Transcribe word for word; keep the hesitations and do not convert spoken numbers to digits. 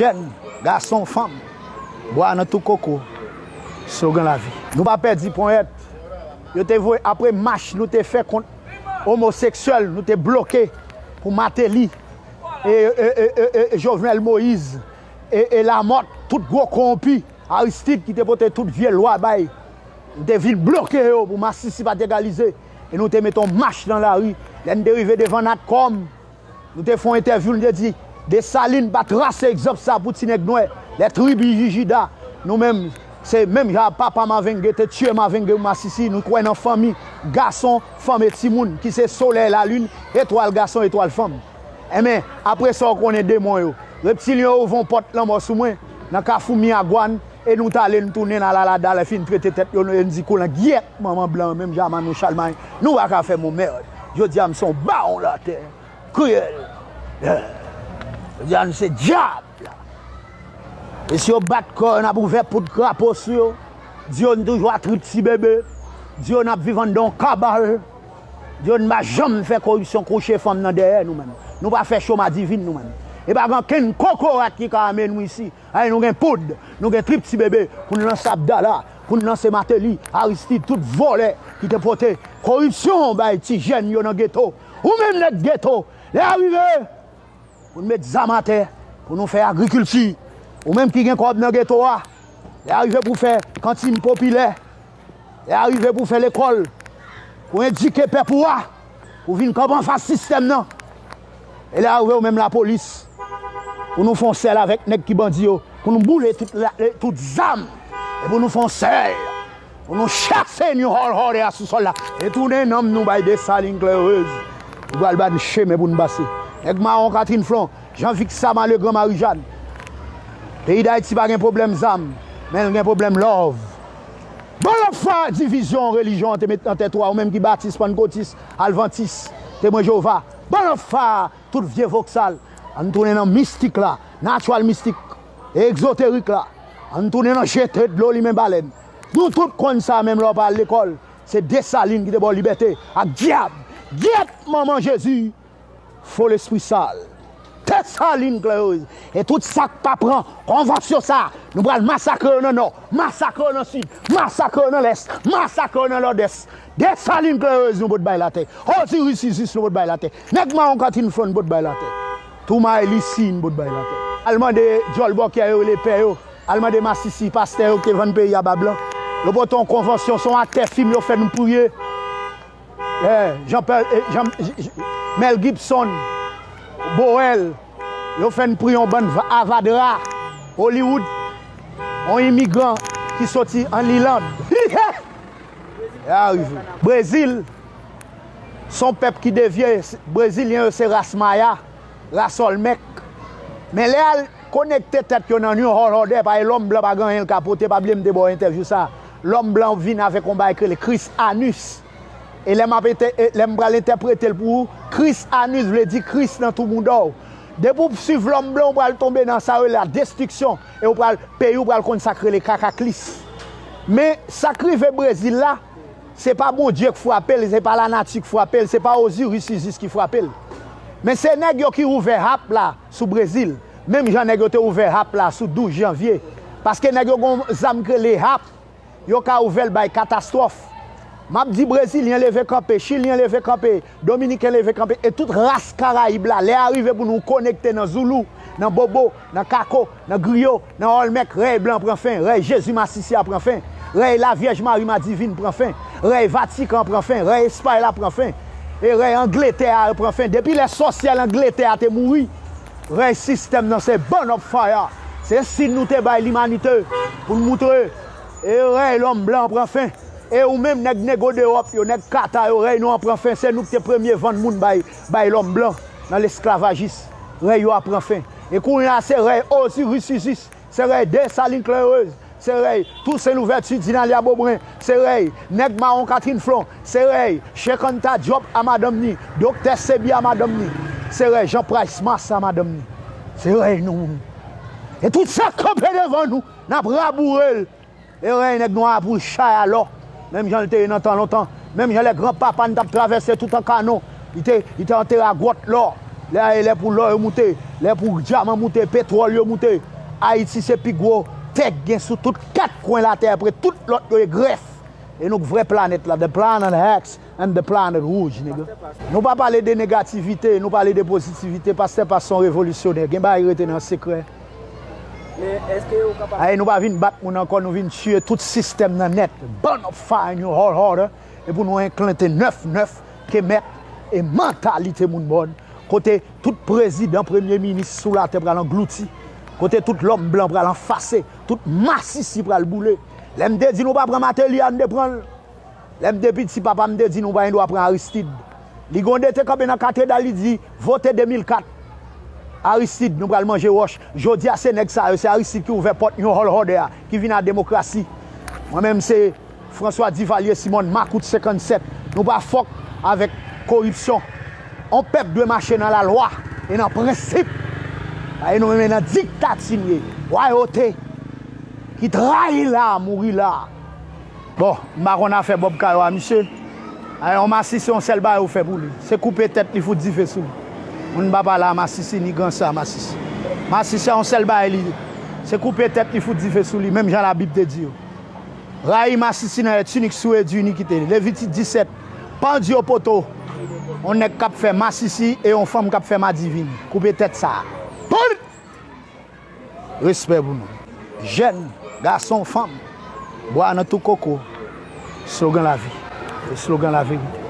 Jèn, gason, fanm, bwa nan tou koko, slogan lavi. Nou pa pèdi ponyèt. Yo te voye apre mach nou te fè kont omoseksyèl, nou te bloke pou Martelly, e, e, e, e, e Jovenel Moïse, e, e Lamothe, tout gwo kowonpi, Aristide ki te pote tout vye lwa bay. Nou te vin bloke yo pou masisi pa t egalize. E nou te mete yon mach nan lari. Lè n te rive devan Natcom, nou te fè yon entèvyou, nou te di, Desalin pa trase egzanp sa pou ti nèg nwè. Lè tribi Jijida, nou menm, se menm jan papa Mavenge te tiye Mavenge pou masisi, nou kwè nan fanmi, gason, fanm e timoun, ki se solèy, lalin, etwal gason, etwal fanm. Enben, apre sa, w konnen demon yo. Reptilyen yo ouvè yon pòt lanmò sou mwen, nan kafou Miragwàn, e nou t ale, nou tounen nan Lalada, lè fin trete tèt yo, nou, e nou di koulan gyèt, manman blan, menm jan Manno Chalmay, nou pa ka fè m yon mèd. Jodi a, m se yon bawon latè, kriyèl. Jodi a, nou se dyab la. E si yo bat kò yo, n ap ouvè poud krapo sou yo. Di yo n toujou a trip ti bebe. Di yo n ap viv anndan yon kabal. Di yo n pa janm fè koripsyon kouche fanm nan dèyè nou menm. Nou pa fè cho madivin nou menm. E pa gen okenn kokorat ki ka ame nou isi. Ay, nou gen poud, nou gen trip ti bebe pou n lanse Abdala, pou n lanse Martelly, Aristide, tout vòlè ki te pote koripsyon bay ti jèn yo nan geto. Ou menm nèg geto, lè a rive, pou n met zam atè, pou nou fè agrikilti. Ou menm ki gen kòb nan geto a, lè a rive pou fè kantin popilè, lè a rive pou fè lekòl, pou edike pèp ou a, pou vin kanpe anfas sistèm nan. E lè a rive ou menm lapolis, pou nou fè yon sèl avèk nèg ki bandi yo, pou nou boule tout, la, tout zam, e pou nou fè yon sèl. Pou nou chase New Hall Hall a sou sòl la. E tounen nanm nou bay Desalin Klèrèz. Li pral ba n chemen pou n pase. Nèg mawon Catherine Flon, Jean Vic Sama Legrand Marijàn. Peyi Dayiti pa gen pwoblèm zam, men l gen pwoblèm love. Bon lòt fwa divizyon relijyon an te met nan tèt ou a, ou menm ki batis, pannkotis, advantis, temwen Jewova. Bon lòt fwa tout vye voksal. Ann tounen nan mistik la, natural mistik, e egzoterik la. Ann tounen nan jete dlo limen balèn. Nou tout konn sa menm lè w pa al lekòl. Se Desalin ki te ba w libète ak dyab. Gyèt manman Jezi, fo lespri sal. Desalin Klèrèz. E tout sa k pa pran konvansyon sa, nou pral masakre yo nan nò, masakre yo nan sid, masakre yo nan lès, masakre yo nan nòdès. Desalin Klèrèz nou pot bay latè. Oziris Izis nou pot bay latè. Nèg mawon Catherine Flon nou pot bay latè. Toumae Lisi nou pot bay latè. Al mande djòl bòkyè yo rele pè yo. Al mande masisi pastè yo ki te vann peyi a ba blan. Yo pote yon konvansyon, se yon aktè fim yo fè nou priye. Eh, Jean Paul, eh, Jean, J-, J-, Mel Gibson, Boel, yo fè n pri yon bann va-, avadra, Hollywood, yon imigran ki soti an Liland. Li arive. Brezil, se yon pèp ki devye, Brezilyen yo se ras Maya, ras Olmèk. Men lè al konekte tèt yo nan New World Order, paske lòm blan pa gen anyen l ka pote, pa bliye m te ba w entèvyou sa. Lòm blan vin avèk yon bagay ki rele Christianus. E lè m ap ente-, e lè m pral entèprete l pou ou, Christianus vle di Kris nan tou bouda w. Depi w swiv lòm blan, ou pral tonbe nan sa yo rele la destriksyon. E ou pral, peyi w pral konn sa k rele kakaklis. Men, sa k rive Brezil la, se pa Bondye k frape l, se pa lanati k frape l, se pa Oziris Izis ki frape l. Men se nèg yo ki ouvè hap la sou Brezil, menm jan nèg yo te ouvè hap la sou douz janvye. Paske nèg yo gon zam k rele hap, yo ka ouvè l bay katastwòf. M ap di Brezilyen leve kanpe, Chilyen leve kanpe, Dominiken leve kanpe, e tout ras Karayib la, lè a rive pou nou konekte nan Zoulou, nan Bobo, nan Kako, nan Griyo, nan Olmèk, rèy blan pran fen, rèy Jezi Masisi a pran fen, rèy Lavyèj Mari Madivin pran fen, rèy Vatikan pran fen, rèy Espay la pran fen, e rèy Angletè a pran fen. Depi lè sòsyè Angletè a te mouri, rèy sistèm nan se burn up fire. Se siy nou te bay limanite pou n moutre, e rèy lòm blan pran fen. E ou menm nèg nego dewòp yo, nèg kata yo, rèy nou an pran fen. Se nou ki te premye vann moun bay, bay lòm blan nan lesklavajis. Rèy yo a pran fen. E kounye a se rèy Oziris Izis, se rèy Desalin Klèrèz, se rèy Tousen Louvèti, Dinalia Bobren, se rèy nèg mawon Katrin Flon, se rèy Chèk Anta Dyòp a madanm ni, Doktè Sebi a madanm ni, se rèy Jan Prays Mas a madanm ni. Se rèy nou. E tout sa k kanpe devan nou, n ap raboure l. E rèy nèg nwa a pou l chay a lò, menm jan l te ye nan tan lontan, menm jan lè granpapa n t ap travèse tout an kanon, li te, li te antere a gwòt lò. Lè a e lè pou lò yo moute, lè pou dyaman moute, petwòl yo moute. Ayiti se pi gwo tè k gen sou tout kat kwen latè, apre tout lòt yo e grèf. E nou k vrè planèt la, the planet X and the planet Rouge, nigga. Nou pa pale de negativite, nou pale de pozitivite. Pastè Pas se yon revolisyonè, gen bagay rete nan sekrè. Ay, nou pa vin bat moun ankò, nou vin tiye tout sistèm nan nèt. Burn up fire in your whole heart, eh? E pou nou enplante nèf nèf ke mèt e mantalite moun mòn. Kote tout prezidan, premye minis sou latè pral anglouti. Kote tout lòm blan pral anfase. Tout masisi pral boule. Lè m te di nou pa pran Mateli a, n te pran l. Lè m te piti, papa m te di nou pa gen dwa pran Aristide. Li gen yon de te kanpe nan katedral, li di, vote de mil kat. Aristide, nou pral manje wòch. Jodi a, se nèg sa yo, se Aristide ki ouvè pòt yon hòlhòdè a, ki vin a demokrasi. Mwen menm, se François Duvalier Simon, makout senkannsèt. Nou pa fòk avèk koripsyon. On pèp dwe mache nan lalwa e nan prensip. Paske nou menm nan diktati nou ye. Wayote ki trayi la, mouri la. Bon, m pa konn afè Bob Caron a, misye. Ay, yon masisi, yon sèl bagay ou fè pou li. Se koupe tèt li, fout dife sou li. Moun pa pale a masisi, ni gansa masisi. Masisi a, yon sèl bagay li ye. Se koupe tèt li, fout dife sou li, menm jan Labib te di yo. Rayi masisi nan, è tinik sou edi inikite. Levitik disèt, pandye o poto, yon nèg k ap fè masisi e yon fanm k ap fè madivin. Koupe tèt sa a. Polit! Respè pou nou. Jèn, gason, fanm, bwa nan tou koko. Slogan lavi. Slogan laverite.